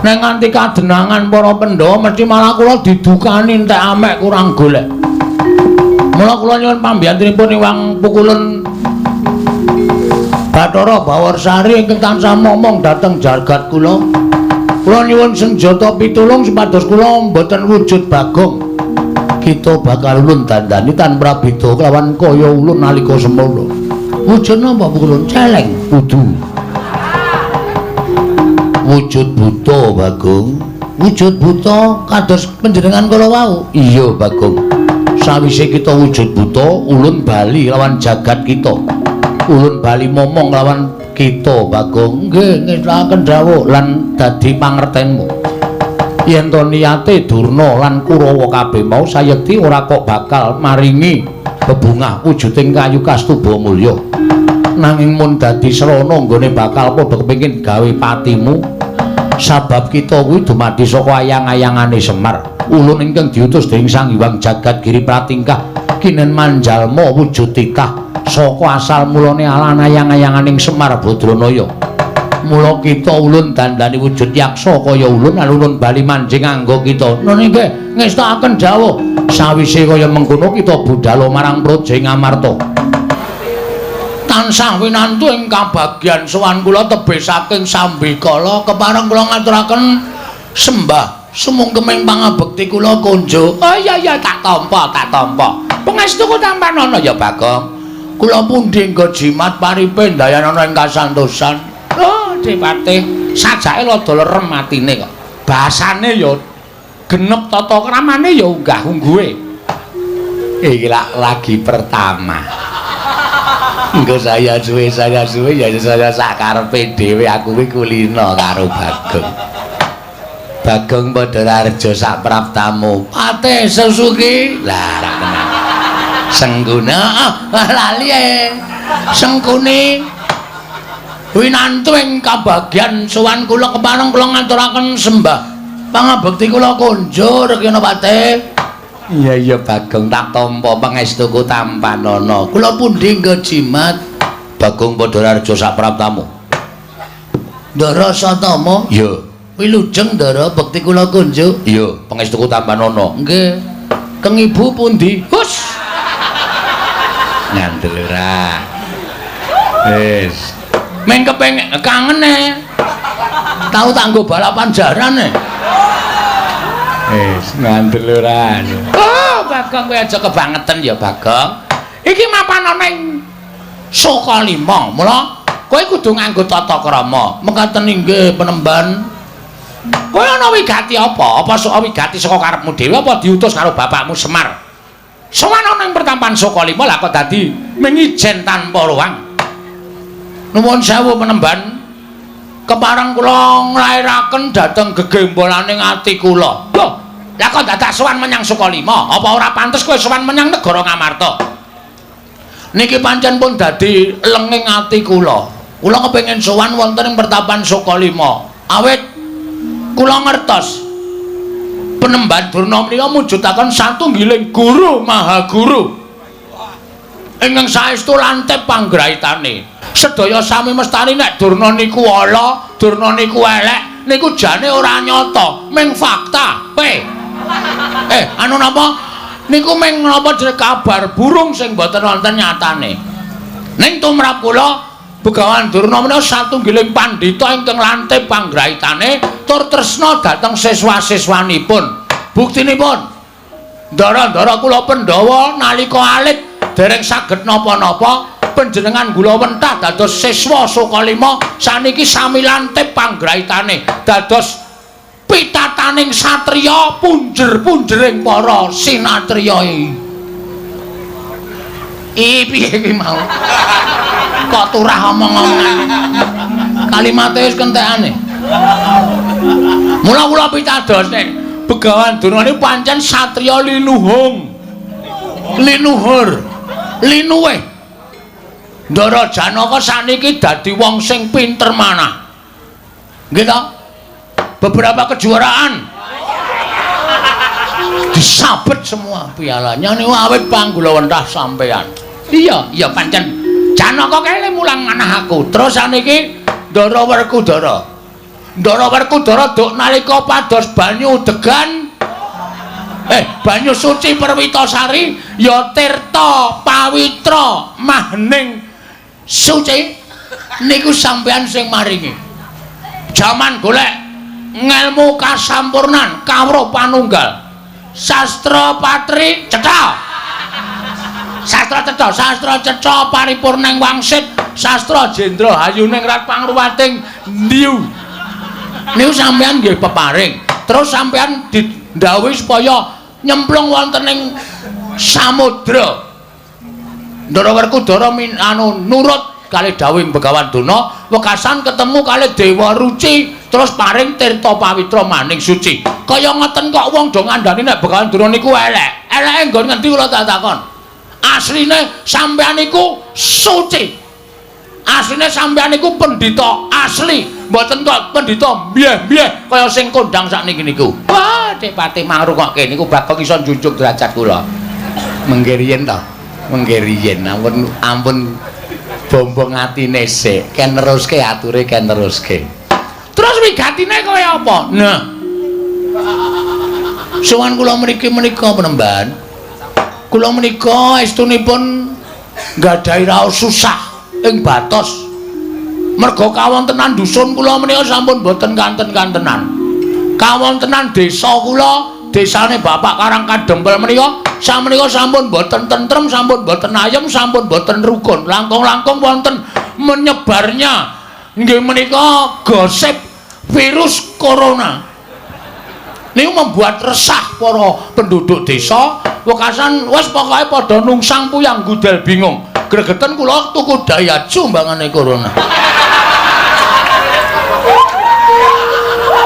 Nek nganti kadenangan para Pandhawa mesti malah kula didukani entek amek kurang golek. Mula kula nyuwun pambiyantunipun Iwang Pukulun Bathara Bawarsari ingkang tansah momong dhateng jagat kula. Kula nyuwun senjata pitulung supados kula mboten wujud Bagong. Kita bakal ulun dandani tan prabeda kelawan kaya ulun nalika semono. Wujud napa Pukulun? Celeng kudu. Wujud buta Bagong. Wujud buta kados panjenengan kala wau. Iya Bagong. Sawise kita wujud buta, ulun bali lawan jagat kita. Ulun bali momong lawan kita Bagong. Nggih, ngestakaken dawuh lan dadi pangertenmu. Yen to niyate Durna lan Kurawa kabeh mau sayekti ora kok bakal maringi bebungah wujuding kayu kastuba mulya. Nanging mun dadi srana nggone bakal padha kepengin gawe patimu, sabab kita kuwi dumadi saka ayang-ayangane Semar. Ulun ingkang diutus dening Sang Hyang Jagat Giri Pratingkah kinen manjalma wujud titah saka asal mulane alan ayang-ayanganing Semar Badranaya. Mula kita ulun dandani wujud yaksa kaya ulun lan ulun bali manjing anggo kita. Nun inggih ngestakaken dawuh. Sawise kaya mengkono kita budhal marang Praja Ngamarta. Tansah winantu ing kabagyan sowan kula tebih saking sambikala kepareng kula ngaturaken sembah sumungkeming pangabekti kula konjo. Oh iya iya tak tampa, tak tampa. Pangestuku tampanana ya Bagong. Kula pundi nggo jimat paripe ndayanana ing kasantosan. Oh, Depate, sajake rada lerem atine kok. Basane ya genep tata kramane ya unggah-ungguhe. Iki lak lagi pertama. Engko saya suwe ya saya sak karepe dhewe aku kuwi kulino karo Bagong. Bagong Padhararja sak praptamu. Pate Susuki. Lah ra tenan. Sengguna ah, lali e. Sengkuni winantu ing kabagyan sowan kula kepareng kula ngaturaken sembah pangabekti kula konjo Rekyana Pate. Iya iya Bagong tak tampa pangestuku tampanana. Kula pundi nggo jimat Bagong Padhararja sak praptamu. Ndara Satama? Iya. Wilujeng Ndara bekti kula konjo. Iya, pangestuku tampanana. Nggih. Keng ibu pundi? Hus. Ngandel ora. Wis. Meng kepengin kangen e. Tau tak nggo balapan jaran e. Wis, ngandel ora. Oh, Bagong kowe aja kebangetan ya, Bagong. Iki mapan ana ing Sukalima. Mula kowe kudu nganggo tata krama. Mekaten inggih penemban. Kowe ana wigati apa? Apa sok wigati saka karepmu dhewe apa diutus karo bapakmu Semar? Sowan ana ing pertampan Sukalima lah kok dadi mengijen tanpa ruang. Nuwun sewu penemban. Kepareng kula nglairaken dhateng gegembolaning ati kula. Lho, lah kok dadak sowan menyang Sukalima? Apa ora pantes kowe sowan menyang negara Ngamarta? Niki pancen pun dadi lenging ati kula. Kula kepengin sowan wonten ing pertapan Sukalima. Awit kula ngertos Penemban Durna menika mujudaken satunggiling guru maha guru ingkang saestu lantip panggraitane. Sedaya sami mestani nek Durna niku ala, Durna niku elek, niku jane ora nyata, ming fakta. Pe. Anu napa? Niku ming napa jenenge kabar burung sing boten wonten nyatane. Ning tumrap kula Begawan Durna menika satunggiling pandhita ingkang lantip panggraitane tur tresna dhateng siswa-siswanipun. Buktinipun, ndara-ndara kula Pandhawa nalika alit dereng saged napa-napa, panjenengan gula wentah dados siswa Sukalima saniki sami lantip panggraitane dados pitataning satriya punjer-punjering para sinatriya. Iki piye iki mau? Kok turah omong-omongan. Kalimate wis kentekane. Mula kula pitados nek Begawan Durna niku pancen satriya linuhung. Linuhur. Linuwih. Ndara Janaka saniki dadi wong sing pinter manah. Nggih ta? Beberapa kejuaraan disabet semua pialanya niku awit panggulawentah sampean. Iya, iya pancen Janaka kae mulang manah aku. Terus saniki Ndara Werkudara. Ndara Werkudara duk nalika pados banyu degan banyu suci Perwitasari ya tirta pawitra mahning suci niku sampeyan sing maringi. Jaman golek ngelmu kasampurnan kawruh panunggal. Sastra patri cetha. Sastra cetha, sastra cetha paripurning wangsit, sastra jendra hayuning rat pangruwating ndiu. Niku sampeyan nggih peparing. Terus sampeyan didhawuhi supaya nyemplung wonten ing samudra. Ndara Werkudara anu nurut kalih dawuhing Begawan Durna, wekasan ketemu kalih Dewa Ruci, terus paring tirta pawitra maning suci. Kaya ngoten kok wong do ngandani nek Begawan Durna niku elek. Eleke nggon ngendi kula tak takon. Asline sampeyan niku suci. Asline sampeyan niku pendhita asli, mboten kok pendhita mbyeh-mbyeh kaya sing kondang sakniki niku. Wah, Dik Patih mangrungokke niku Bagong iso njunjung derajat kula. Mengke riyen to. Mengke riyen ampun ampun bombong atine sik, ken neruske ature ken neruske. Terus wigatine kaya apa? Nah. Sowan kula mriki menika penemban. Kula menika estunipun nggadahi raos susah ing batos. Merga kawontenan dusun kula menika sampun boten kanten-kantenan. Kawontenan desa kula, desane Bapak Karang Kadempel menika samenika sampun boten tentrem, sampun boten ayem, sampun boten rukun. Langkung-langkung wonten menyebarnya nggih menika gosip virus corona. Niku membuat resah para penduduk desa. Wekasan wis pokoke padha nungsang puyang gudel bingung. Gregeten kula tuku Daihatsu mbangane corona.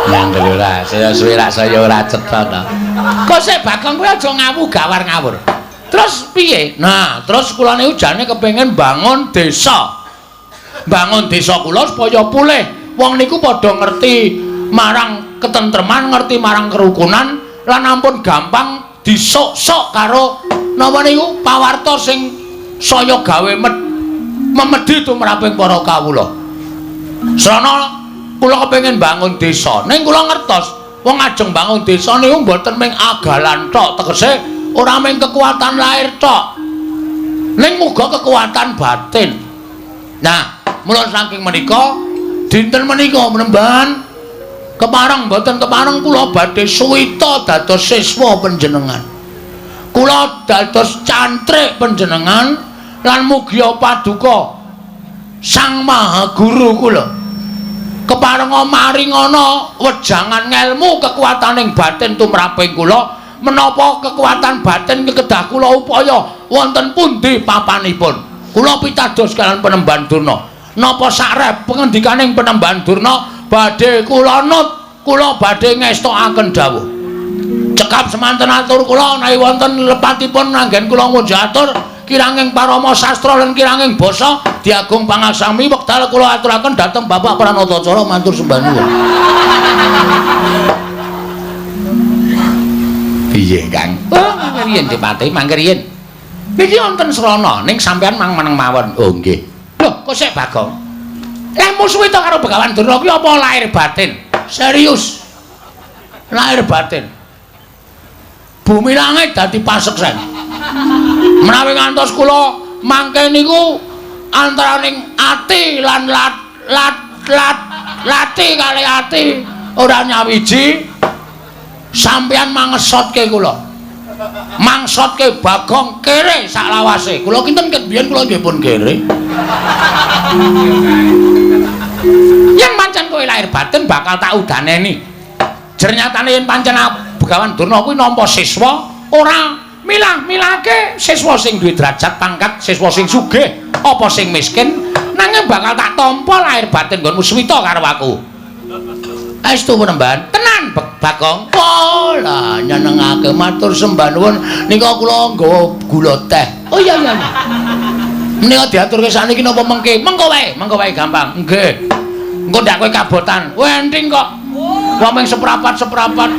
Ngandel ora, saya suwe rak saya ora cetha to. Kok sik Bagong kuwi aja ngawu gawar ngawur. Terus piye? Nah, terus kula niku jane kepengin bangun desa. Bangun desa kula supaya pulih. Wong niku padha ngerti marang ketentreman, ngerti marang kerukunan lan ampun gampang disok-sok karo napa niku pawarta sing saya gawe memedhi tumraping para kawula. Srana kula kepengin bangun desa. Ning kula ngertos wong ajeng bangun desa niku mboten mung agalan tok, tegese ora mung kekuatan lahir tok. Ning uga kekuatan batin. Nah, mula saking menika dinten menika penemban kepareng mboten kepareng kula badhe suwita dados siswa panjenengan. Kula dados cantrik panjenengan lan mugia paduka Sang Maha Guru kula. Keparenga maringana wejangan ngelmu kekuataning batin tumraping kula, menapa kekuatan batin kedah kula upaya wonten pundi papanipun. Kula pitados kalian Penemban Durna. Napa sakrep pengendikaning Penemban Durna badhe kula nut, kula badhe ngestokaken dawuh. Cekap semanten atur kula menawi wonten lepatipun anggen kula ngunjuk atur kiranging parama sastra lan kiranging basa diagung pangaksami wekdal kula aturaken dhateng Bapak Pranatacara matur sembah nuwun. Piye, Kang? Oh, mangke riyen Dipati, mangke riyen. Niki wonten srana ning sampean mang meneng mawon. Oh, nggih. Lho, kok sik Bagong? Lah musuhe to karo Begawan Durna kuwi apa lahir batin? Serius. Lahir batin. Bumi langit dadi paseksen. Menawi ngantos kula mangke niku antaraning ati lan lat lat lat lati kali ati ora nyawiji sampeyan mangesotke kula. Mangsotke Bagong kere saklawase. Kula kinten ket biyen kula nggih pun kere. Yen pancen kowe lahir batin bakal tak udaneni. Jernyatane yen pancen Begawan Durna kuwi nampa siswa ora milah-milahke siswa sing duwe derajat pangkat, siswa sing sugih apa sing miskin, nanging bakal tak tampa lahir batin nggonmu suwita karo aku. Estu penemban tenan Bagong. Oh lah nyenengake matur sembah nuwun nika kula nggawa gula teh. Oh iya iya. Menika diaturke sakniki napa mengke? Mengko wae gampang. Nggih. Engko ndak kowe kabotan. Kowe enting kok. Wong mung seprapat-seprapat.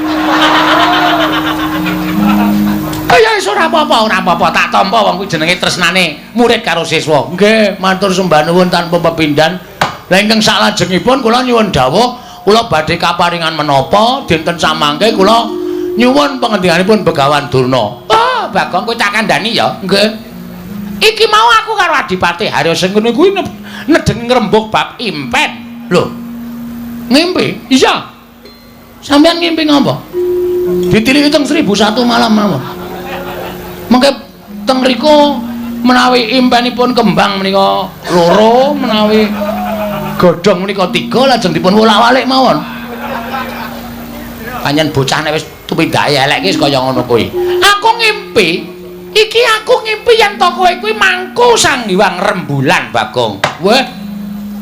Oh ya wis ora apa-apa, ora apa-apa. Tak tampa wong kuwi jenenge tresnane murid karo siswa. Nggih, matur sembah nuwun tanpa pepindhan. Lah ingkang saklajengipun kula nyuwun dawuh Kula badhe kaparingan menapa dinten samangke kula nyuwun pangendikanipun Begawan Durna. Oh, Bagong kowe tak kandhani ya. Nggih. Iki mau aku karo Adipati Harya Sengkuni kuwi nedeng ngrembug bab impen. Lho. Ngimpi? Iya. Sampeyan ngimpi ngapa? Ditiliki teng 1001 malam mawon. Mengke teng mriku menawi impenipun kembang menika loro, menawi godhong menika 3 lajeng dipun wolak-walik mawon. Pancen bocah nek wis tumindake elek iki kaya ngono kuwi. Aku ngimpi, iki aku ngimpi yen to kowe kuwi mangku Sang Hyang Rembulan, Bagong. Weh,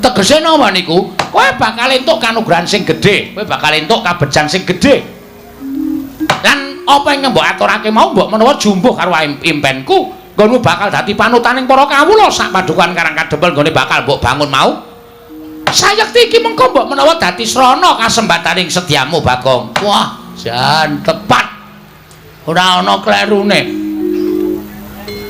tegese napa niku? Kowe bakal entuk kanugrahan sing gedhe, kowe bakal entuk kabejan sing gedhe. Lan apa ingkang mbok aturake mau mbok menawa jumbuh karo impenku, nggonmu bakal dadi panutaning para kawula sak padukuhan Karang Kadempel nggone bakal mbok bangun mau. Sayekti iki mengko mbok menawa dadi srana kasembataning sedyamu, Bagong. Wah, jan tepat. Ora ana klerune.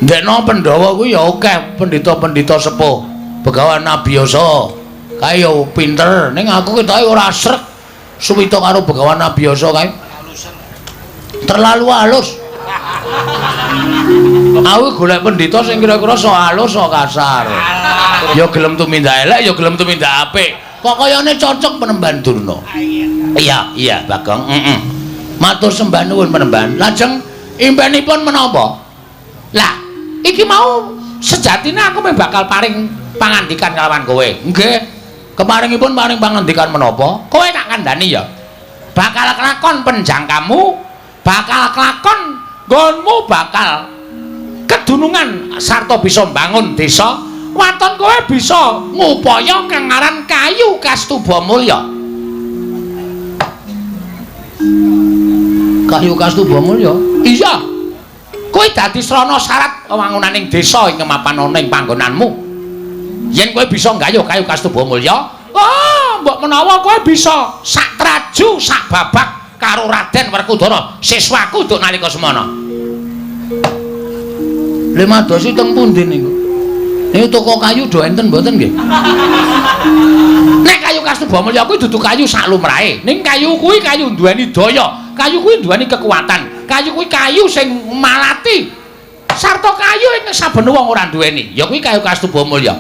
Ndekno Pandhawa kuwi ya akeh pendhita-pendhita sepuh. Begawan Abiyasa kae ya pinter, ning aku ketoke ora srek suwita karo Begawan Abiyasa kae. Terlalu halus. Aku golek pendhita sing kira-kira sok halus sok kasar. Ya gelem tumindak elek, ya gelem tumindak apik. Kok kayane cocok Penemban Durna. Iya, iya, Bagong. Heeh. Matur sembah nuwun Penemban. Lajeng impenipun menapa? Lah, iki mau sejatine aku meh bakal paring pangandikan kalawan kowe. Nggih. Keparingipun paring pangandikan menapa? Kowe tak kandhani ya. Bakal kelakon penjangkamu, bakal kelakon nggonmu bakal kedunungan sarta bisa mbangun desa. Waton kowe bisa ngupaya kang aran kayu Kastuba Mulya. Kayu Kastuba Mulya? Iya. Kowe dadi srana syarat wewangunaning desa ing mapan ana ing panggonanmu. Yen kowe bisa nggayuh kayu Kastuba Mulya, oh, mbok menawa kowe bisa sak traju sak babak karo Raden Werkudara, siswaku duk nalika semana. Lha madosi teng pundi niku? Niku toko kayu do enten mboten nggih? Nek kayu Kastuba Mulya kuwi dudu kayu sak lumrahe. Ning kayu kuwi kayu duweni daya, kayu kuwi duweni kekuatan, kayu kuwi kayu sing malati. Sarta kayu ing saben wong ora duweni. Ya kuwi kayu Kastuba Mulya.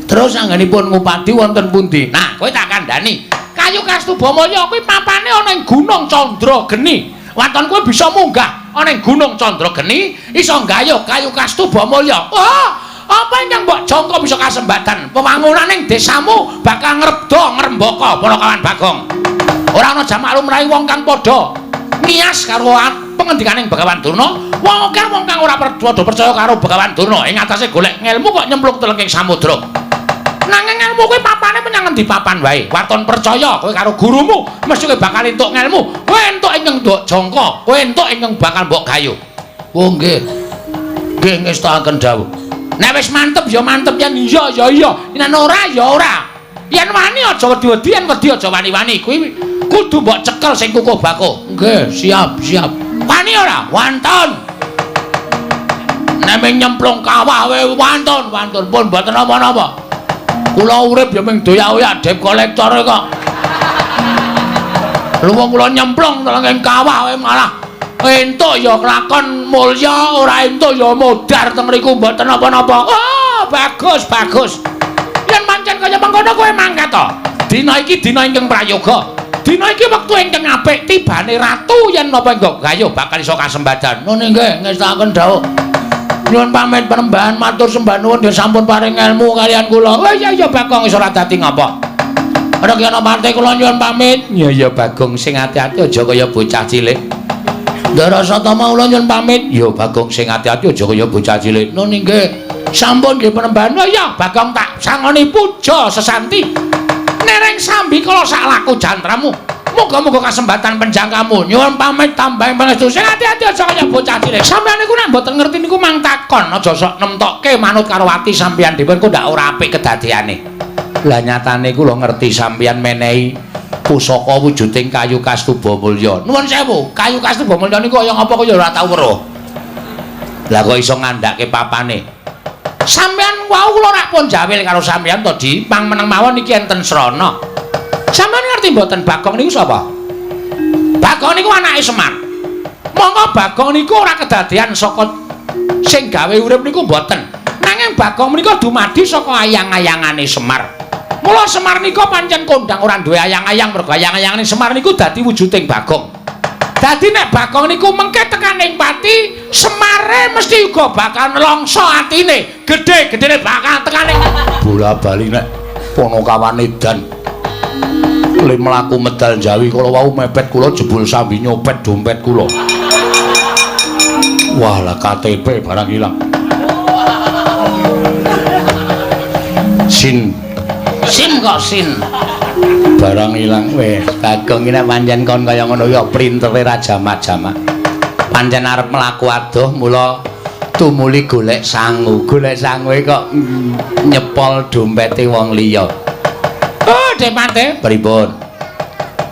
Terus anggenipun ngupadi wonten pundi? Nah, kowe tak kandhani. Kayu Kastuba Mulya kuwi papane ana ing Gunung Candrageni. Waton kowe bisa munggah ana ing Gunung Candrageni, iso nggayuh kayu Kastuba Mulya. Wah, apa ingkang mbok jangka bisa kasembatan? Wewangunaning desamu bakal ngrebda ngrembaka para kawan Bagong. Ora ana jamak lumrahe wong kang padha ngiyas karo pengendikaning Begawan Durna, wong akeh wong kang ora padha percaya karo Begawan Durna ing atase golek ngelmu kok nyemplung telenging samudra. Nanging ngelmu kuwi papane menyang endi papan wae. Waton percaya kowe karo gurumu, mesti kowe bakal entuk ngelmu. Kowe entuk ingkang mbok jangka, kowe entuk ingkang bakal mbok gayuh. Oh nggih. Nggih ngestakaken dawuh. Nek wis mantep ya mantep, yen iya ya iya, yen ora ya ora. Yen wani aja wedi-wedi, yen wedi aja wani-wani. Kuwi kudu mbok cekel sing kukuh bakuh. Nggih, siap, siap. Wani ora? Wantun. Nek nyemplung kawah wae wantun, wantun pun mboten napa-napa. Kula urip ya mung doyak-oyak debt collector kok. Luwung kula nyemplung telenging kawah wae malah entuk ya kelakon mulya, ora entuk ya modar teng mriku mboten napa-napa. Oh, bagus, bagus. Yen pancen kaya mengkono kowe mangkat to. Dina iki dina ingkang prayoga. Dina iki wektu ingkang apik, tibane ratu yen napa nggo gayuh bakal iso kasembadan. Ngono nggih, ngestakaken dawuh. Nyuwun pamit Penemban, matur sembah nuwun nggih sampun paring ilmu kaliyan kula. Oh iya iya Bagong iso ora dadi ngapa. Ora kena parte kula nyuwun pamit. Iya iya Bagong sing ati-ati aja kaya bocah cilik. Ndara Satama kula nyuwun pamit. Ya Bagong sing ati-ati aja kaya bocah cilik. Nun nggih. Sampun nggih Penemban. Oh iya Bagong tak sangoni puja sesanti. Nereng sambi kala sak laku jantramu. Muga-muga kasembatan penjangkamu. Nyuwun pamit tambah pangestu. Sing ati-ati aja kaya bocah cilik. Sampeyan niku nek mboten ngerti niku mang takon, aja sok nemtokke manut karo ati sampeyan dhewe engko ndak ora apik kedadeane. Lah nyatane kula ngerti sampeyan menehi pusaka wujuding kayu Kastuba Mulya. Nuwun sewu, kayu Kastuba Mulya niku kaya ngapa kaya ora tau weruh. Lah kok iso ngandhake papane? Sampeyan wau kula rak pun jawil karo sampeyan to, Di. Pang meneng mawon iki enten srana. Sampeyan ngerti mboten Bagong niku sapa? Bagong niku anake Semar. Monggo Bagong niku ora kedadean saka sing gawe urip niku mboten. Nanging Bagong menika dumadi saka ayang-ayangane Semar. Mula Semar nika pancen kondang ora duwe ayang-ayang mergo ayang-ayangane Semar niku dadi wujuding Bagong. Dadi nek Bagong niku mengke tekaning pati, Semare mesti uga bakal nelongso atine. Gedhe-gedhene bakal tekaning bola-bali nek Ponokawan edan. Le mlaku medal Jawi kala wau mepet kula jebul sambi nyopet dompet kula. Wah lah KTP barang ilang. Sin. Sim kok sin. Barang ilang weh. Bagong iki nek pancen kon kaya ngono ya printere ra jamak-jamak. Pancen arep mlaku adoh mula tumuli golek sangu. Golek sangue kok nyepol dompete wong liya. Oh, Depate, pripun?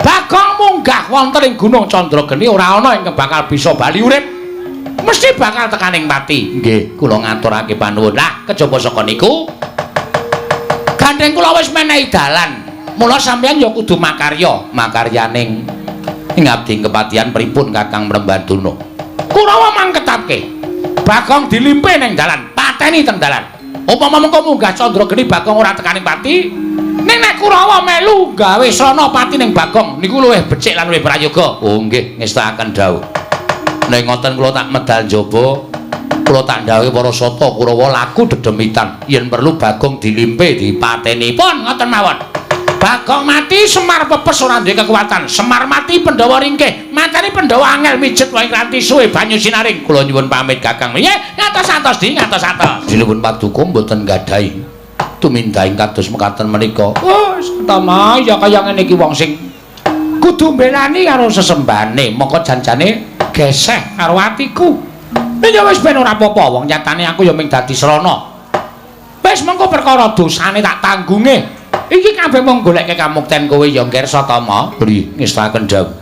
Bagong munggah wonten ing Gunung Candrageni ora ana ingkang bakal bisa bali urip. Mesti bakal tekaning pati. Nggih, kula ngaturake panuwun. Lah, kejaba saka niku gandeng kula wis menehi dalan. Mula sampeyan ya kudu makarya, makaryaning ngabdi kepatihan pripun Kakang Mrembandana. Kurawa mangketapke. Bagong dilimpe ning dalan, pateni teng dalan. Upama mengko munggah Candrageni Bagong ora tekaning pati, ning nek Kurawa melu gawe srana pati ning Bagong niku luwih becik lan luwih prayoga. Oh nggih, ngestakaken dawuh. Nek ngoten kula tak medal njaba, kula tak ndhawuhi para sata Kurawa laku dedemitan yen perlu Bagong dilimpe dipateni. Pun ngoten mawon. Bagong mati Semar pepes ora duwe kekuatan. Semar mati Pandhawa ringkih. Mateni Pandhawa angel mijet wae nganti suwe banyu sinaring. Kula nyuwun pamit Kakang. Nggih, ngatos-atos di ngatos-atos. Sinuwun paduka mboten gadahi tumindahing kados mekaten menika. Oh, Satama ya kaya ngene iki wong sing kudu mbelani karo sesembane, mongko janjane geseh karo atiku. Ya wis ben ora apa-apa, wong nyatane aku ya mung dadi srana. Wis mengko perkara dosane tak tanggunge. Iki kabeh mung goleke kamukten kowe ya Ngger Satama. Pri ngestaken dawuh.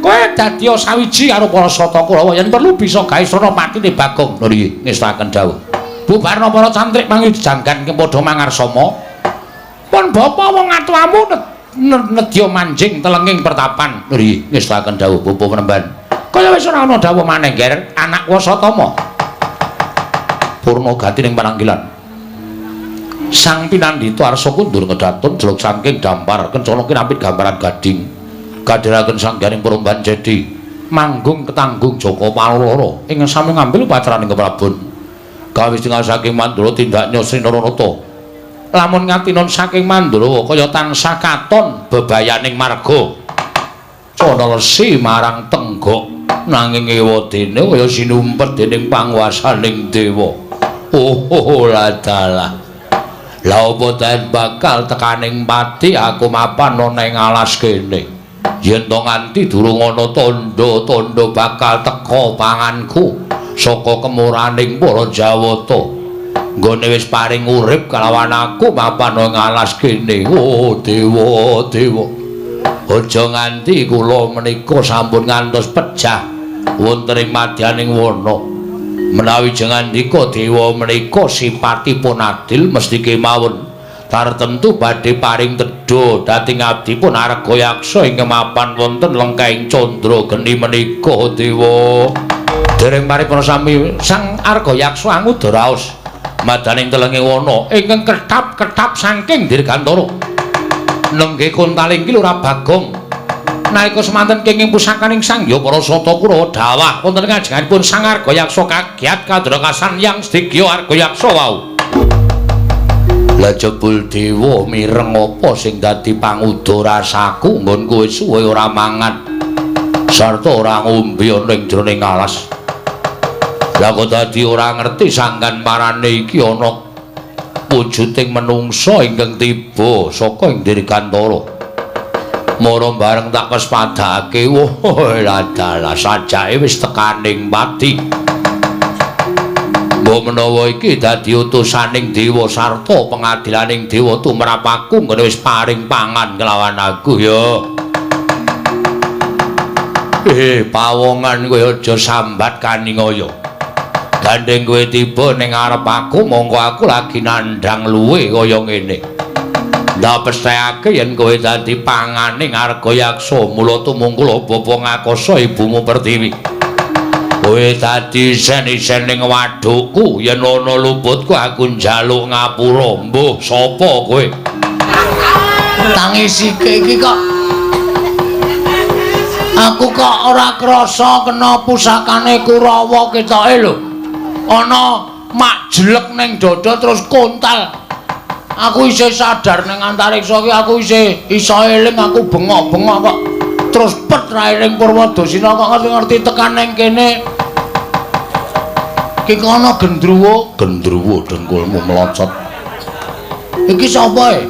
Kowe dadi sawiji karo para sata Kurawa yen perlu bisa gawe srana patine Bagong. Nggih, ngestaken dawuh. Bubarna para cantrik mangi janggan padha mangarsama. Pun bapa wong atuamu nedya manjing telenging pertapan. Nggih, ngestaken dawuh Bapa Mremban. Kaya wis ora ana dawuh maneh, Ngger, anakku Satama. Purna gati ning pananggilan. Sang pinandhita arsa kundur ngedatun jeluk saking dampar kencana kinapit gambaran gading. Kadhiraken sangganing Puromban Cedi manggung ketanggung Jaka Paloro ing sami ngambil upacaraning keprabon. Gawis tinggal saking Mandura tindak Sri Naranata. Lamun ngatinon saking Mandura kaya tansah katon bebayaning marga. Cana lesi marang tenggok nanging ewadene kaya sinumpet dening panguwasaning dewa. Oh, ladalah. Lah apa ten bakal tekaning pati aku mapan ana ing alas kene. Yen to nganti durung ana tandha-tandha bakal teka panganku saka kemuraning para Jawata. Nggone wis paring urip kalawan aku mapan ing alas kene. Oh dewa, dewa. Aja nganti kula menika sampun ngantos pejah wonten ing madyaning wana. Menawi jengandika dewa menika sipatipun adil mesti kemawon tartemtu badhe paring tedha dhateng abdipun Argayaksa ingkang mapan wonten lengkahing candra geni menika dewa. Dereng paripurna sami Sang Argayaksa anguda raos madaning telenge wana ingkang ketap-ketap saking dirgantara. Nenggih kontaling ki Lurah Bagong. Nalika semanten kenging pusakaning Sang Hyang para Sata Kurawa dawah wonten ngajenganipun Sang Argayaksa kagiat kadrakasan yang sedikya Argayaksa wau. Lah jebul dewa mireng apa sing dadi panguda rasaku nggon kowe suwe ora mangan sarta ora ngombe ana ing jroning alas. Lah kok dadi ora ngerti sanggan parane iki ana wujuding menungsa ingkang tiba saka ing dirgantara. Mara bareng tak kespadake, wah ladalah sajake wis tekaning pati. Mbok menawa iki dadi utusaning dewa sarta pengadilaning dewa tumrap aku nggone wis paring pangan kelawan aku ya. Pawongan kowe aja sambat kaningaya. Gandeng kowe tiba ning ngarep aku mongko aku lagi nandhang luwe kaya ngene. Ndak pesthekake yen kowe dadi panganing Argayaksa, mula tumungkul bapa ngakoso ibumu Pertiwi. Kowe dadi isen-isening wadukku, yen ana luputku aku njaluk ngapura. Mbuh sapa kowe? Tangisike iki kok aku kok ora krasa kena pusakane Kurawa ketoke lho. Ana mak jelek ning dada terus kontal. Aku isih sadar ning antariksa iki, aku isih iso eling, aku bengok-bengok kok terus pet ra eling Purwadasina kok ngerti-ngerti tekan ning kene. Iki ana gendruwo, gendruwo dengkulmu melocot. Iki sapa e?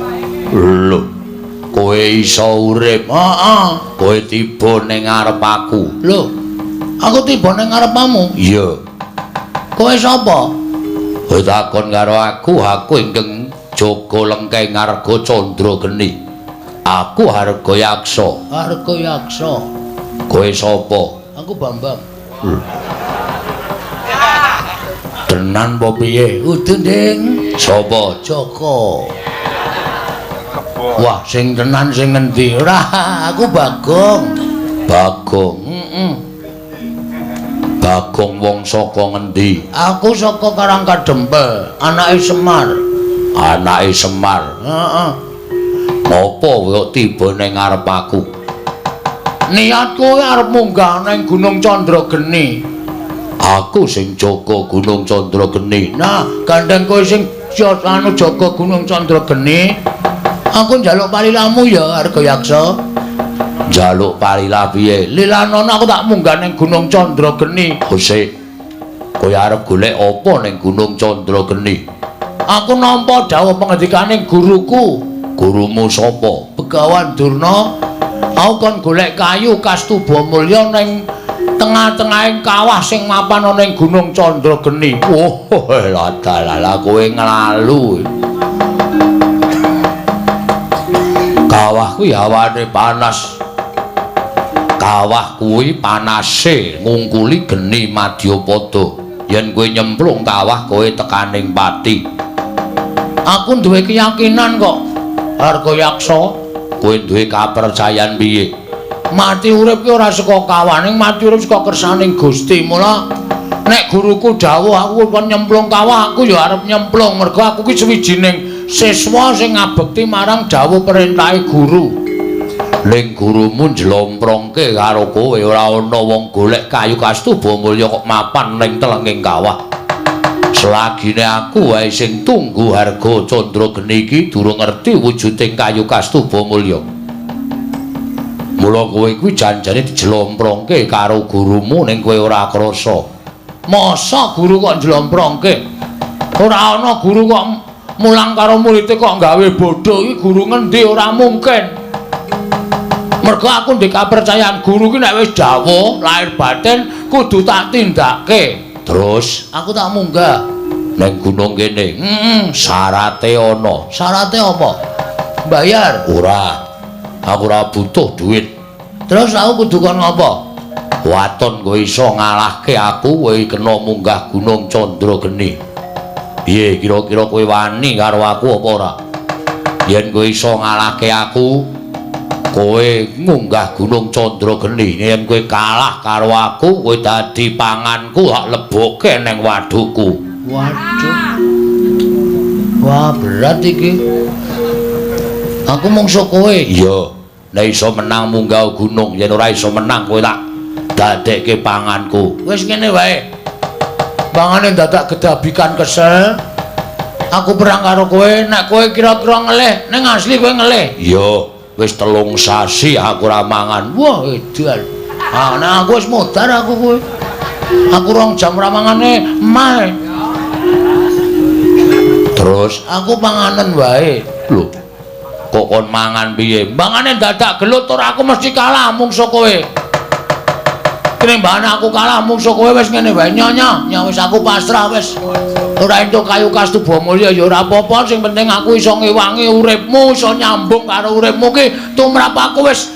Lho, kowe iso urip. Heeh. Kowe tiba ning ngarep aku. Lho, aku tiba ning ngarepmu? Iya. Kowe sapa? Kowe takon karo aku, aku ingkang Joko Lengkeng Arga Candra Geni. Aku Argayaksa. Argayaksa. Kowe sapa? Aku Bambang. Tenan apa piye? Udu, Ding. Sapa? Joko. Wah, sing tenan sing ngendi? Ora, aku Bagong. Bagong. Heeh. Bagong wong saka ngendi? Aku saka Karang Kadempel, anake Semar. Anake Semar. Heeh. Napa kok tiba ning ngarep aku? Niatku arep munggah ning Gunung Candrageni. Aku sing jaga Gunung Candrageni. Nah, gandeng kowe sing anu jaga Gunung Candrageni. Aku njaluk palilamu ya, Argayaksa. Njaluk palilah piye? Lilanono aku tak munggah ning Gunung Candrageni. Sik. Kowe arep golek apa ning Gunung Candrageni? Aku nampa dawuh pengendikaning guruku. Gurumu sapa? Begawan Durna. Aku kon golek kayu Kastuba Mulya ning tengah-tengahing kawah sing mapan ana ning Gunung Candrageni. Oh, ladalah kowe nglalu. Kawah kuwi hawane panas. Kawah kuwi panase ngungkuli geni madyapada. Yen kowe nyemplung kawah kowe tekaning pati. Aku duwe keyakinan kok, Argayaksa. Kowe duwe kapercayan piye? Mati urip ki ora saka kawah, ning mati urip saka kersaning Gusti. Mula nek guruku dawuh aku kon nyemplung kawah, aku ya arep nyemplung mergo aku ki sawijining siswa sing ngabekti marang dawuh perintahe guru. Ning gurumu njlomprongke karo kowe, ora ana wong golek kayu Kastuba Mulya kok mapan ning telenging kawah. Selagine aku wae sing tunggu Harga Candrageni iki durung ngerti wujuding kayu Kastuba Mulya. Mula kowe kuwi janjane dijlomprongke karo gurumu ning kowe ora krasa. Masa guru kok njlomprongke? Ora ana guru kok mulang karo muridé kok gawe bodho. Iki guru ngendi? Ora mungkin. Mergo aku ndek kapercayaan guru ki nek wis dawuh lahir batin kudu tak tindake. Terus aku tak munggah ning gunung kene. Heeh, syarate ana. Syarate apa? Bayar? Ora. Aku ora butuh duit. Terus aku kudu kon ngopo? Waton kowe iso ngalahke aku, kowe kena munggah Gunung Candrageni. Piye kira-kira kowe wani karo aku apa ora? Yen kowe iso ngalahke aku, kowe munggah Gunung Candrageni. Yen kowe kalah karo aku, kowe dadi panganku, tak lebokke ning wadukku. Waduh. Wah, berat iki. Aku mungsuh kowe. Iya. Nek iso menang munggah gunung, yen ora iso menang kowe tak dadekke panganku. Wis ngene wae. Pangane dadak gedabikan kesel. Aku perang karo kowe, nek kowe kira-kira ngelih, ning asli kowe ngelih. Iya, wis 3 sasi aku ora mangan. Wah, edan. Ah, nek aku wis modar aku kowe. Aku 2 jam ora mangane emah. Terus aku panganen wae. Lho. Kok kon mangan piye? Mangane dadak gelut ora aku mesti kalah mungsuh kowe. Tinimbangane aku kalah mungsuh kowe wis ngene wae nyonya, nya wis aku pasrah wis. Ora entuk kayu Kastuba Mulya ya ora apa-apa, sing penting aku iso ngewangi uripmu, iso nyambung karo uripmu ki tumrap aku wis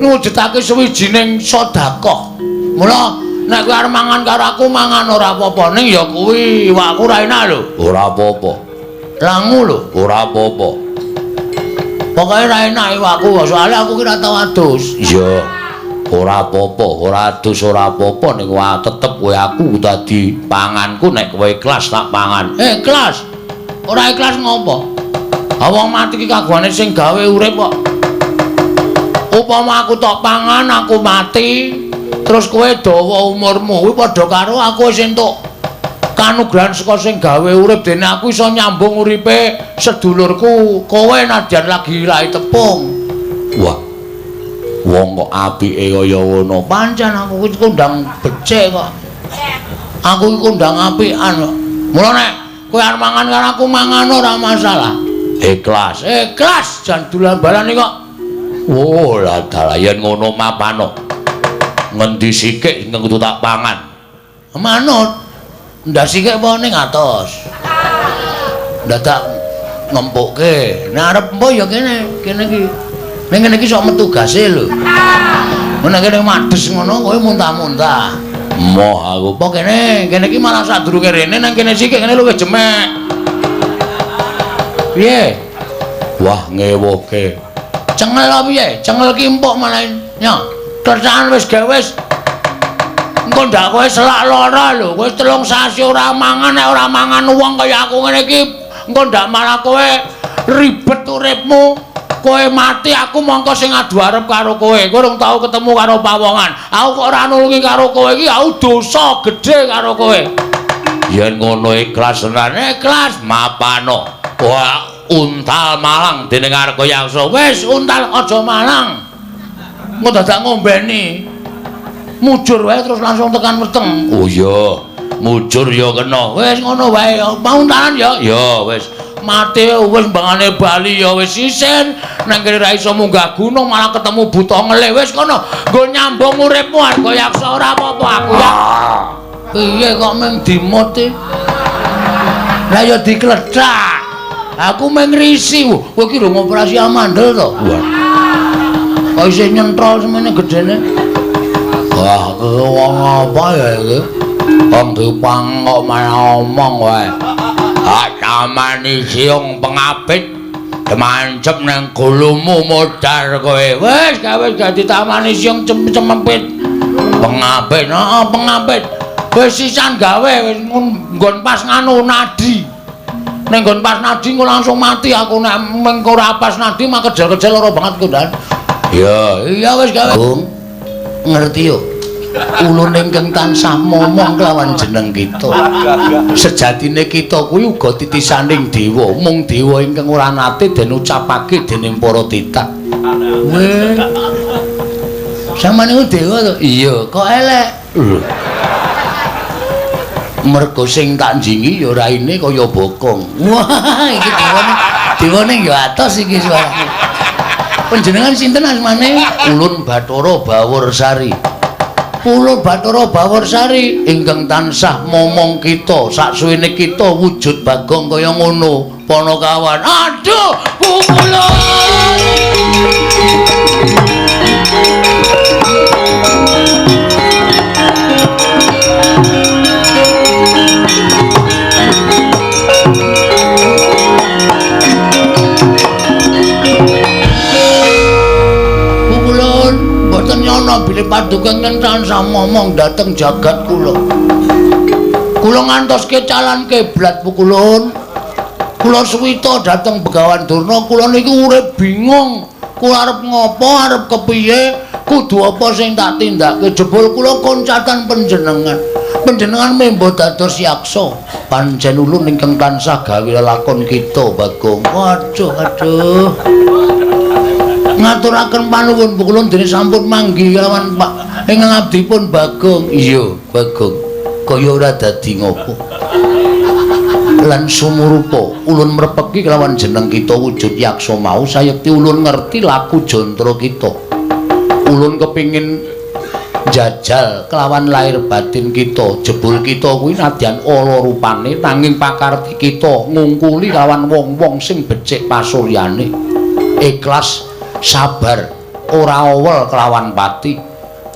ngwujudake sawijining sedekah. Mula nek kowe arep mangan karo aku mangan ora apa-apa, ning ya kuwi iwakku ora enak lho. Ora apa-apa. Langu lho, ora apa-apa. Pokoke ora enak iwakku, soalé aku ki ora tau adus. Iya. Ora apa-apa, ora adus ora apa-apa ning wae tetep kowe aku dadi panganku nek kowe ikhlas tak pangan. Ikhlas. Ora ikhlas ngopo? Ha wong mati ki kagungane sing gawe urip kok. Upama aku tok pangan aku mati, terus kowe dawa umurmu kuwi padha karo aku wis entuk kanugrahan saka sing gawe urip dene aku iso nyambung uripe sedulurku kowe nadyan lagi lahi tepung. Wah. Wong kok apike kaya ngono. Pancen aku iki kondang becik kok. Aku iki kondang apikan kok. Mula nek kowe arep mangan karo aku mangan ora masalah. Ikhlas, ikhlas jan dolan balane kok. Oh, lah dalah yen ngono mapano. Ngendi sikik ingkang kudu tak pangan? Manut. Ndak sikik apa ning atos. Dadak ngempukke. Nek arep empo ya kene, kene iki. Ning kene iki sok metu gase lho. Nek kene mades ngono kowe muntah-muntah. Moh aku apa kene, kene iki malah sadurunge rene nang kene sikik kene luwih jemek. Piye? Wah, ngewuhke. Cengel apa piye? Cengel ki empuk malah nyo. Kerjaan wis gawe wis. Engko ndak kowe selak lara lho, kowe 3 sasi ora mangan, nek ora mangan wong kaya aku ngene iki engko ndak malah kowe ribet uripmu. Kowe mati aku mongko sing adu arep karo kowe. Kowe urung tau ketemu karo pawongan. Aku kok ora nulungi karo kowe iki aku dosa gedhe karo kowe. Yen ngono ikhlas tenan, ikhlas mapano. Wah, untal malang dening Argayaksa. Wis untal aja malang. Engko dadak ngombeni. Mujur wae terus langsung tekan weteng. Oh iya, mujur ya kena. Wis ngono wae, mau untalan ya. Ya wis. Mati wis mbangane bali ya wis isin. Nang kene ra iso munggah gunung malah ketemu buta ngelih. Wis kono, nggo nyambung uripmu Argayaksa ora apa-apa aku ya. Piye kok mung dimut iki? Lah ya diklethak. Aku mung ngrisi. Kowe iki lho ngoperasi amandel to? Wah. Kok isih nyentrol semene gedene. Wah, wong apa ya iki? Wong dipang kok malah omong wae. Ah, tamani siung pengapit demancep nang gulumu modar kowe. Wis gawe dadi tamani siung cemempit. Pengapit, heeh, pengapit. Wis sisan gawe wis nggon pas nganu nadi. Ning nggon pas nadi engko langsung mati aku nek mengko ora pas nadi mah kejar-kejar lara banget kok, Dan. Iya, iya wis gawe. Bung, ngerti yo. Ulun ingkang tansah momong kelawan jeneng kita. Sejatine kita kuwi uga titisaning dewa, mung dewa ingkang ora nate den ucapake dening para titah. Weh. Sampeyan niku dewa to? Iya, kok elek. Mergo sing tak njingi ya raine kaya bokong. Wah, iki dewane, dewane ya atos iki suarane. Panjenengan sinten asmane? Ulun Bathara Baworsari. Ulun Bathara Baworsari ingkang tansah momong kita saksuwene kita wujud Bagong kaya ngono Panakawan. Aduh, pukulun. Mboten nyono bilih paduka ingkang tansah momong dhateng jagat kula. Kula ngantos kecalan kiblat pukulun. Kula suwita dhateng Begawan Durna, kula niki urip bingung. Kula arep ngopo, arep kepiye, kudu apa sing tak tindake. Jebul kula koncatan panjenengan. Panjenengan membo dados yaksa. Pancen ulun ingkang tansah gawe lelakon kita, Bagong. Waduh, aduh. Ngaturaken panuwun pukulun dene sampun manggi kelawan Pak ingkang abdipun Bagong. Iya, Bagong. Kaya ora dadi ngopo. Lan sumurupa ulun mrepeki kelawan jeneng kita wujud yaksa mau sayekti ulun ngerti laku jantara kita. Ulun kepingin jajal kelawan lahir batin kita. Jebul kita kuwi nadyan ala rupane nanging pakarti kita ngungkuli kelawan wong-wong sing becik pasuryane. Ikhlas, sabar, ora owel kelawan pati.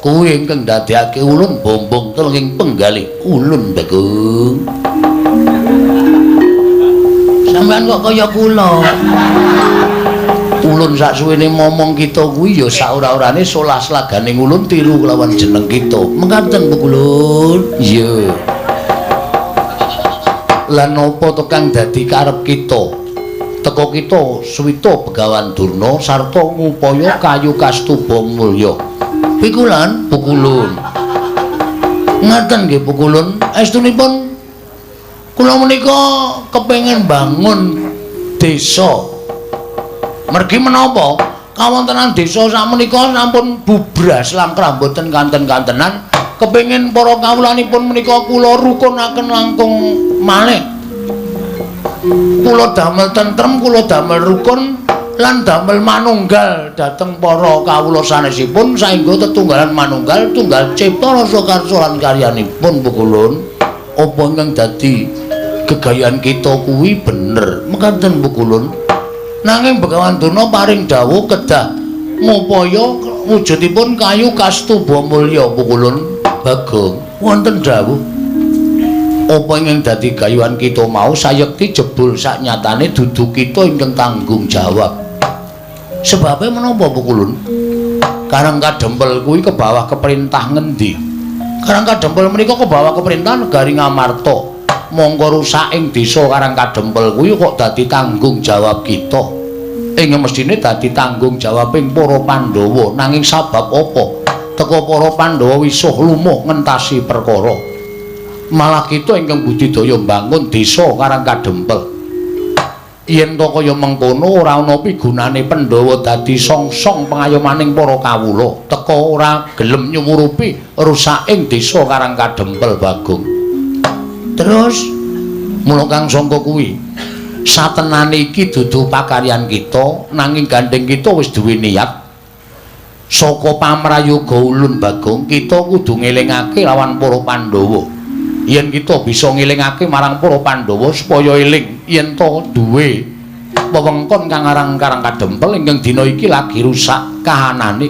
Kuwi ingkang ndadekake ulun bombong telenging penggalih ulun Bagong. Sampeyan kok kaya kula. Ulun Ulun sak suwene momong kita kuwi ya sak ora-orane solah slaganing ulun tiru kelawan jeneng kita. Mekaten Pukulun. Iya. Lan napa to kang dadi karep kita? Teka kita suwita Begawan Durna sarta ngupaya kayu kastuba mulya. Pikulan Pukulun. Ngaten nggih Pukulun, estunipun kula menika kepengin bangun desa. Mergi menapa? Kawontenan desa sakmenika sampun bubras langkrah mboten kanten-kantenan. Kepengin para kawulanipun menika kula rukunaken langkung malih. Kula damel tentrem, kula damel rukun lan damel manunggal dhateng para kawula sanesipun saengga tetunggalan manunggal tunggal cipta rasa karsa lan karyanipun Pukulun. Apa ingkang dadi gegayan kita kuwi bener mekaten Pukulun. Nanging Begawan Durna paring dawuh kedah ngupaya wujudipun kayu kastuba mulya Pukulun. Bagong wonten dawuh apa ingkang dadi gayuhan kita mau sayekti jebul saknyatane dudu kita ingkang tanggung jawab. Sebabe menapa Pukulun? Karang Kadempel kuwi kebawah keperintah ngendi? Karang Kadempel menika kebawah keperintah negari Ngamarta. Mongko rusak ing desa Karang Kadempel kuwi kok dadi tanggung jawab kita. Ing mestine dadi tanggung jawabing para Pandhawa. Nanging sabab apa? Teka para Pandhawa wisuh lumuh ngentasi perkara. Malah kita ingkang budidaya mbangun desa Karang Kadempel. Yen to kaya mengkono ora ana pigunane Pandhawa dadi songsong pengayomaning para kawula. Teka ora gelem nyumurupi rusaking desa Karang Kadempel Bagong. Terus mula kang sangka kuwi satenane iki dudu pakaryan kita, nanging gandeng kita wis duwe niat. Saka pamrayoga ulun Bagong, kita kudu ngelingake lawan para Pandhawa. Yen kita bisa ngelingake marang para Pandhawa supaya eling yen to duwe wewengkon kang aran Karang Kadempel ingkang dina iki lagi rusak kahanane.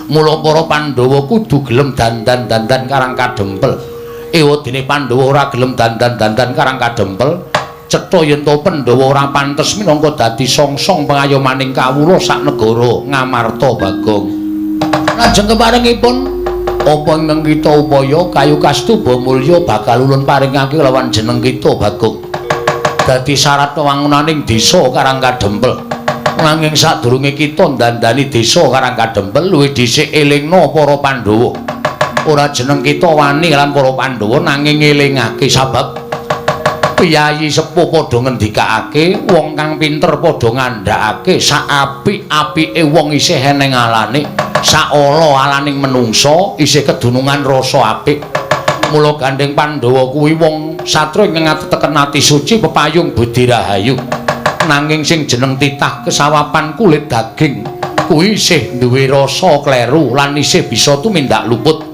Mula para Pandhawa kudu gelem dandan-dandan Karang Kadempel. Ewadene Pandhawa ora gelem dandan-dandan Karang Kadempel, cetha yen to Pandhawa ora pantes minangka dadi songsong pengayomaning kawula sak negara Ngamarta Bagong. Lajeng keparengipun apa ingkang kita upaya kayu kastuba mulya bakal ulun paringake lawan jeneng kita Bagong. Dadi syarat wewangunaning desa Karang Kadempel. Nanging sadurunge kita ndandani desa Karang Kadempel luwih dhisik elingna para Pandhawa. Ora jeneng kita wani lan para Pandhawa nanging ngelingake sabab piyayi sepuh padha ngendikake, wong kang pinter padha ngandhakake sak apik-apike wong isih eneng alane, sak ala-alaning menungsa isih kedunungan rasa apik. Mula gandeng Pandhawa kuwi wong satria ingkang ngateken ati suci pepayung budi rahayu. Nanging sing jeneng titah kesawapan kulit daging kuwi isih duwe rasa kleru lan isih bisa tumindak luput.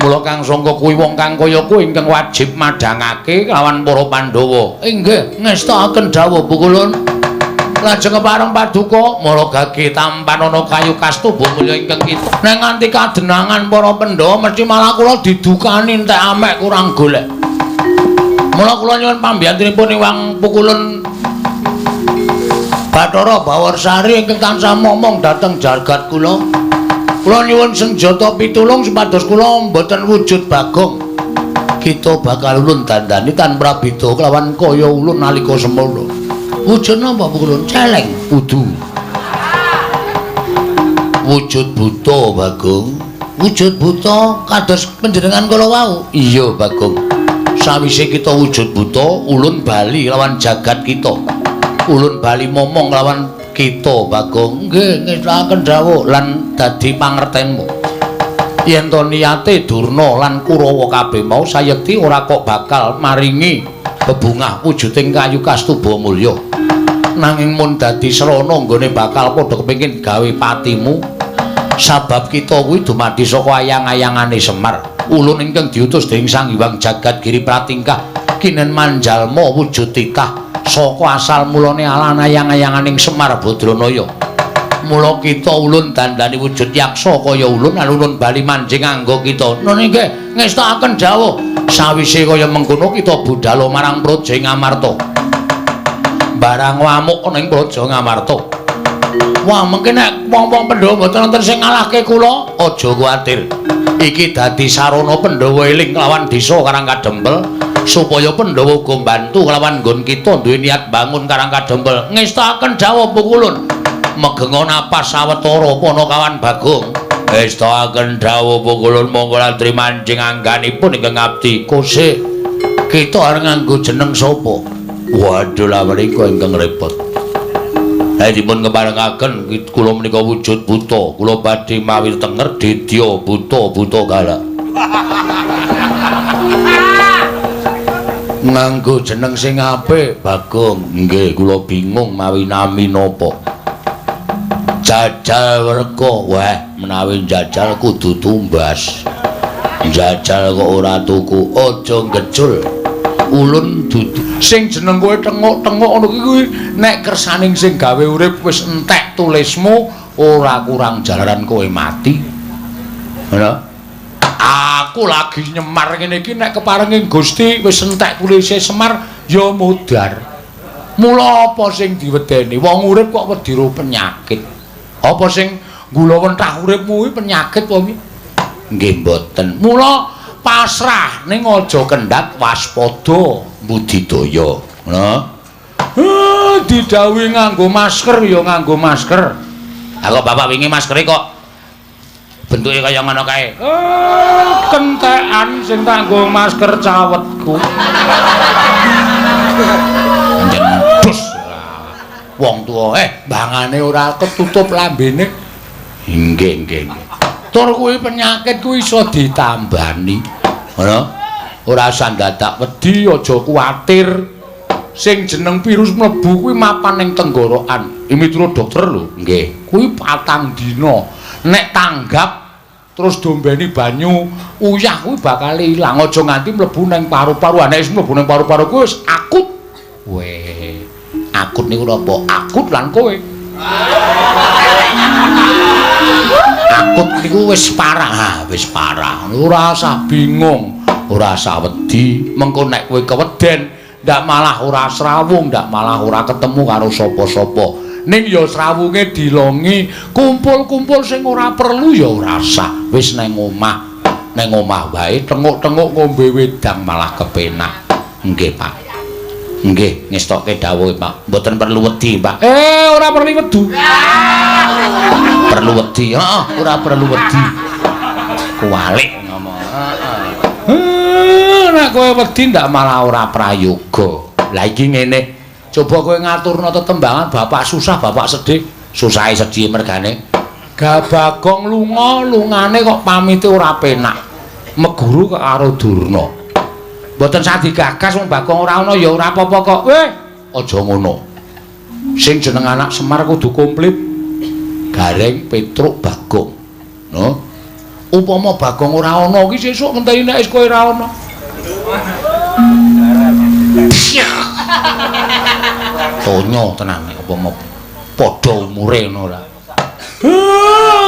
Mula kang sangka kuwi wong kang kaya kuwi ingkang wajib madhangake lawan para Pandhawa. Inggih, ngestakaken dawuh Pukulun. Lajeng kepareng paduka mara gage tampanana kayu kastuba mulya ingkang kita. Nek nganti kadenangan para Pandhawa mesti malah kula didukani entek amek kurang golek. Mula kula nyuwun pambiyantunipun Iwang Pukulun Bathara Bawarsari ingkang tansah momong dhateng jagat kula. Kula nyuwun senjata pitulung supados kula mboten wujud Bagong. Kita bakal ulun dandani tan prabeda kelawan kaya ulun nalika semono. Wujud napa Pukulun? Celeng. Kudu. Wujud buta Bagong. Wujud buta kados panjenengan kala wau. Iya Bagong. Sawise kita wujud buta, ulun bali lawan jagat kita. Ulun bali momong lawan kita Bagong. Nggih, ngestakaken dawuh lan dadi pangertenmu. Yen to niyate Durna lan Kurawa kabeh mau sayekti ora kok bakal maringi bebungah wujuding kayu kastuba mulya. Nanging mun dadi srana nggone bakal padha kepengin gawe patimu. Sabab kita kuwi dumadi saka ayang-ayangane Semar. Ulun ingkang diutus dening Sang Hyang Jagat Giri Pratingkah kinen manjalma wujud titah saka asal mulane alan ayang-ayanganing Semar Badranaya. Mula kita ulun dandani wujud yaksa kaya ulun lan ulun bali manjing angga kita. Nun inggih ngestakaken dawuh. Sawise kaya mengkono kita budhal marang Praja Ngamarta. Barang ngamuk ana ing Praja Ngamarta. Wah, mengke nek wong-wong Pandhawa mboten wonten sing ngalahke kula, aja kuwatir. Iki dadi sarana Pandhawa eling kelawan desa Karang Kadempel supaya Pandhawa uga mbantu kelawan nggon kita duwe niat bangun Karang Kadempel. Ngestakaken dawuh Pukulun. Megenga napas sawetara Panakawan Bagong. Ngestakaken dawuh Pukulun, monggo lantri manjing angganipun ingkang ngabdi. Kose kita arep nganggo jeneng sapa? Waduh, lha menika ingkang repot. Dipun keparengaken kula menika wujud buta, kula badhe mawi tenger dedya buta buta galak. Nganggo jeneng sing apik, Bagong. Nggih, kula bingung mawi nami napa. Jajal werka, wah menawi jajal kudu tumbas. Jajal kok ora tuku, aja gejul. Ulun dudu sing jeneng kowe tenguk-tenguk ngono kuwi nek kersaning sing gawe urip wis entek tulismu ora kurang jalaran kowe mati. Ngono. Aku lagi nyemar ngene iki nek keparenging Gusti wis entek tulise Semar ya mudhar. Mula apa sing diwedeni? Wong urip kok wedi ro penyakit. Apa sing gula wentah uripmu kuwi penyakit apa piye? Nggih mboten. Mula pasrah ning aja kendhat waspada budidaya. Ngono. Didhawuhi nganggo masker ya nganggo masker. Ha kok bapak wingi maskere kok bentuke kaya ngono kae. Kentekan sing tak nggo masker cawetku. Pancen dus. Wong tuwa bangane ora ketutup lambene. Nggih, nggih, nggih. Tur kuwi penyakit kuwi iso ditambani. Ngono. Ora usah dadak wedi, aja kuwatir. Sing jeneng virus mlebu kuwi mapan ning tenggorokan. Iki miturut dokter lho. Nggih. Kuwi 4 dina. Nek tanggap terus dombeni banyu uyah kuwi bakal ilang. Aja nganti mlebu ning paru-paru. Nek wis mlebu ning paru-paru kuwi wis akut. Weh, akut niku napa? Akut lan kowe. Akut niku wis parah, wis parah. Ora usah bingung, ora usah wedi. Mengko nek kowe keweden, ndak malah ora srawung, ndak malah ora ketemu karo sapa-sapa. Ning ya srawunge dilongi, kumpul-kumpul sing ora perlu ya ora usah. Wis neng omah, neng omah wae tenguk-tenguk ngombe wedang malah kepenak. Nggih, Pak. Nggih, ngestokke dawuhe, Pak. Mboten perlu wedi, Pak. Ora perlu wedu. Perlu wedi, heeh, ora perlu wedi. Kuwalik ngomong. Heeh. Nek kowe wedi ndak malah ora prayoga. Lah iki ngene. Coba kowe ngaturno tetembangan bapak susah, bapak sedih. Susahe sedih mergane. Bagong lunga, lungane kok pamite ora penak. Meguru kok karo Durna. Mboten sah digagas wong Bagong ora ana ya ora apa-apa kok. Weh, aja ngono. Sing jeneng anak Semar kudu komplit. Gareng, Petruk, Bagong. No. Upama Bagong ora ana iki sesuk ngenteni nek wis kowe ora ana. Tonyo tenan nek upama padha umure ngono ora.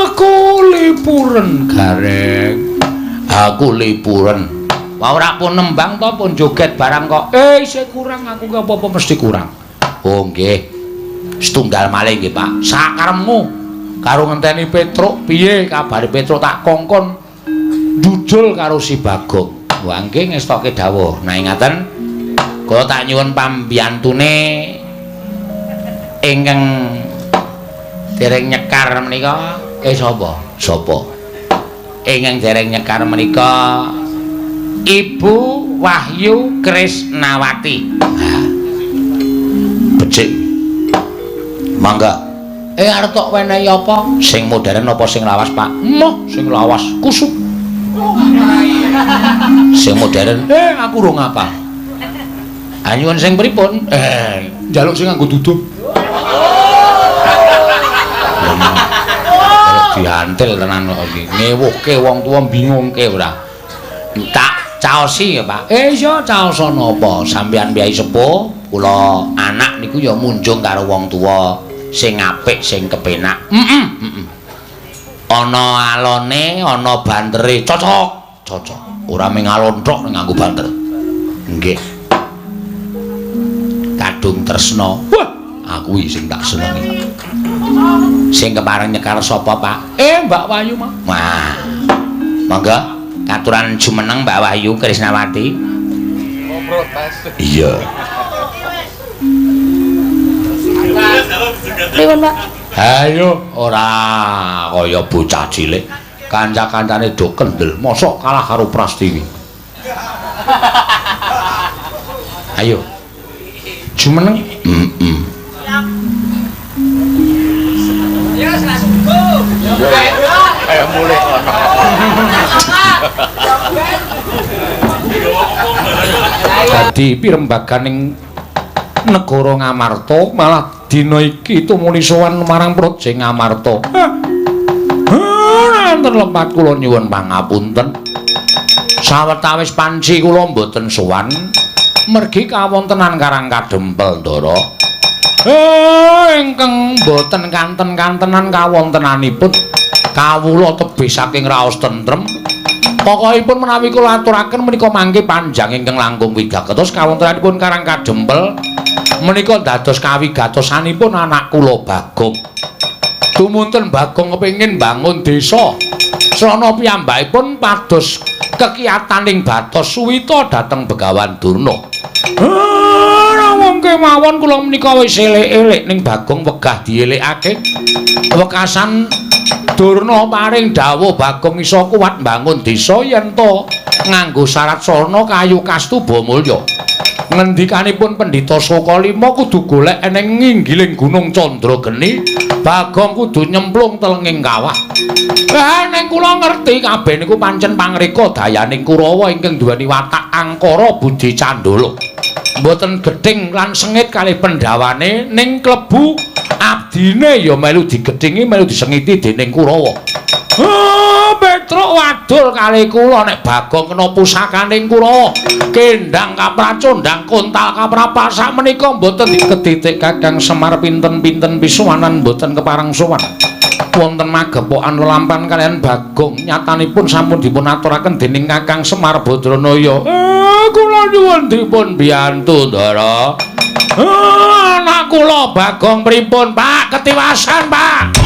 Aku lipuren Gareng. Aku lipuren. Wah ora pun nembang to pun joget barang kok. Isih kurang aku ki apa-apa mesti kurang. Oh nggih. Setunggal malih nggih, Pak. Sakarepmu karo ngenteni Petruk piye kabare Petruk tak kongkon jujul karo si Bagong. Wah nggih ngestokke dawuh. Nah ngaten kula tak nyuwun pambiyantune ingkang dereng nyekar menika. Sapa? Sapa? Ingkang dereng nyekar menika Ibu Wahyu Krisnawati. Becik. Mangga. Arep tok wenehi apa? Sing modern apa sing lawas, Pak? Moh, sing lawas kusut. Sing modern, aku urung apal. Anyuwun sing pripun? Njaluk sing nganggo duduh. Diantil tenan kok iki. Ngewuhke wong tuwa bingungke ora. Tak caosi ya, Pak. Iya caosa napa? Sampeyan piyai sepuh, kula anak niku ya munjung karo wong tuwa sing apik, sing kepenak. Heeh, heeh. Ana alone, ana bantere, cocok, cocok. Ora mung alon tok nganggo banter. Nggih. Kadung tresna. Wah, aku iki sing tak senengi. Sing kepareng nyekar sapa, Pak? Mbak Wahyu mah. Wah. Monggo katuran jumeneng Mbak Wahyu Krisnawati. Protes. Iya. Pripun, Pak? Ayo ora kaya bocah cilik. Kanca-kancane do kendel, mosok kalah karo Prastiwi. Ayo. Jumeneng. Heeh. Kayak mulih kono. Dadi pirembaganing negara Ngamarta malah dina iki tumuli sowan marang Praja Ngamarta. Wonten lepat kula nyuwun pangapunten. Sawetawis panci kula mboten sowan mergi kawontenan Karang Kadempel, Ndara. Ingkang mboten kanten-kantenan kawontenanipun kawula tebih saking raos tentrem. Pokokipun menawi kula aturaken menika mangke panjang ingkang langkung wigatos kawontenanipun Karang Kadempel menika dados kawigatosanipun anak kula Bagong. Tumunten Bagong kepengin bangun desa. Srana piyambakipun pados kekiyataning batos suwita dhateng Begawan Durna. Wong kemawon kula menika wis elek-elek ning Bagong wegah dielekake. Wekasan Durna paring dawuh Bagong iso kuat mbangun desa yen to nganggo syarat sarana kayu kastuba mulya. Ngendikanipun Pendhita Sukalima kudu golek eneng nginggiling Gunung Candrageni, Bagong kudu nyemplung telenging kawah. Lah ning kula ngerti kabeh niku pancen pangreka dayaning Kurawa ingkang duweni watak angkara budi candala. Mboten gething lan sengit kalih pendhawane ning klebu abdine ya melu digethingi melu disengiti dening Kurawa. Petruk wadul kalih kula nek Bagong kena pusakaning Kurawa. Kendang kapracondang kontal kaprapal sakmenika mboten diketitik Kakang Semar pinten-pinten pisuwanan mboten kepareng sowan. Wonten magepokan lelampan kaliyan Bagong nyatanipun sampun dipun aturaken dening Kakang Semar Badranaya. Kula nyuwun dipun biyantu, Ndara. Anak kula Bagong pripun, Pak? Ketiwasan, Pak.